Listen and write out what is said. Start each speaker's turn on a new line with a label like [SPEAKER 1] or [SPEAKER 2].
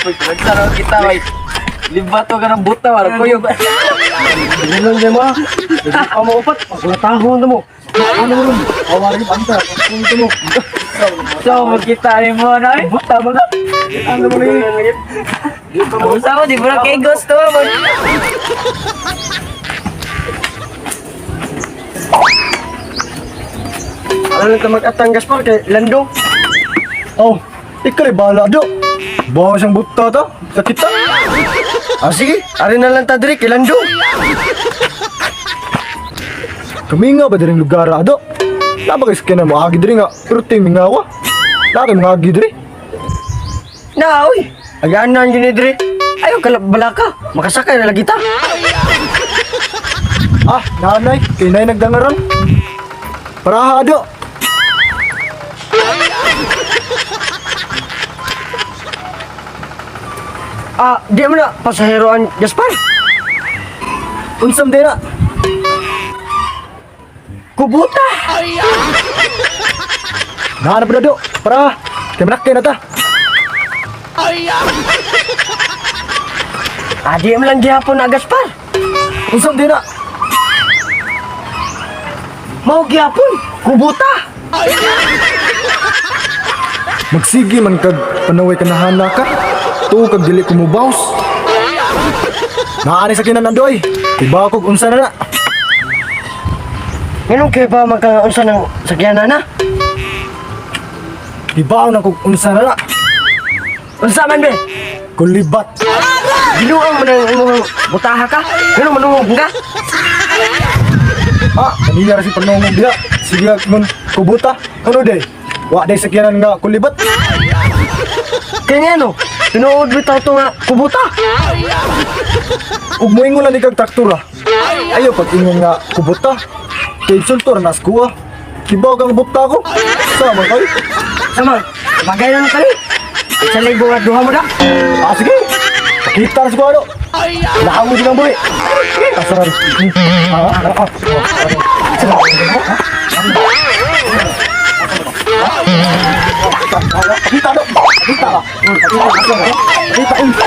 [SPEAKER 1] Nagsaro kita bay. Libato ka ng buta wala kuyog.
[SPEAKER 2] Ganun din mo. Hindi mo upat. Paglatahon na mo. Ano mo rin? Awari banta. Punto mo.
[SPEAKER 1] So magkita ni mo na eh. Buta ba ka?
[SPEAKER 2] Ano mo rin?
[SPEAKER 1] Usa mo di ba kay gusto mo.
[SPEAKER 2] Ano lang ka mag-atang Gaspar kay Lando?
[SPEAKER 3] Oh, ikaw rin bahala do. Bawa siyang buta to. Sakit ta.
[SPEAKER 2] Ah, sige. Ari na lang ta diri kay Lando.
[SPEAKER 3] Kaminga ba diring lugar ado? Laba kay sakyanan mo agi diri nga. Pero ting mingawa. Laki mga agi diri.
[SPEAKER 2] Na, oy. Agaan na ang gini diri. Ayaw ka balaka. Makasakay na lagi ta.
[SPEAKER 3] Ah, nanay, kay nay nagdangaran. Paraha ado.
[SPEAKER 2] Ah, di mo na pasaheroan Gaspar.
[SPEAKER 3] Unsam dira.
[SPEAKER 2] Kubuta.
[SPEAKER 3] Nahanap na do. Paraha. Kay manakay na ta.
[SPEAKER 2] Ah, di mo lang gihapon na Gaspar.
[SPEAKER 3] Unsam dira.
[SPEAKER 2] Mao gihapon. Kubuta.
[SPEAKER 3] Magsige man kag panaway ka nahana ka. Tuo kag dili kumubaws. Naani sa kinan nandoy. Iba kog unsa na na.
[SPEAKER 2] Nganong kay ba magkaunsa ng sakyanan na?
[SPEAKER 3] Ibaw na kog unsa na na.
[SPEAKER 2] Unsa man be?
[SPEAKER 3] Kulibat.
[SPEAKER 2] Ginuang man ang imong butaha ka? Nganong manungog ka?
[SPEAKER 3] Ah, kanina ra si panungog diha. Sige ngon kubuta. Ano day? Wa day sakyanan nga kulibat.
[SPEAKER 2] Kaya nga no, tinuod bitaw to nga kubuta.
[SPEAKER 3] Ug moingon lang ni kag traktura. Ayo pag ingon nga kubuta. Kay insulto ra nas kuha. Kibaw kang buta ko. Sama kay.
[SPEAKER 2] Sama, bagay na lang kali. Sa libo at duha mo na.
[SPEAKER 3] Ah, sige. Pakita ra siguro. Lahaw mo silang buhi. Kasaran. Ah, ah, ah. Pakita do. Pakita. Pakita. Pakita.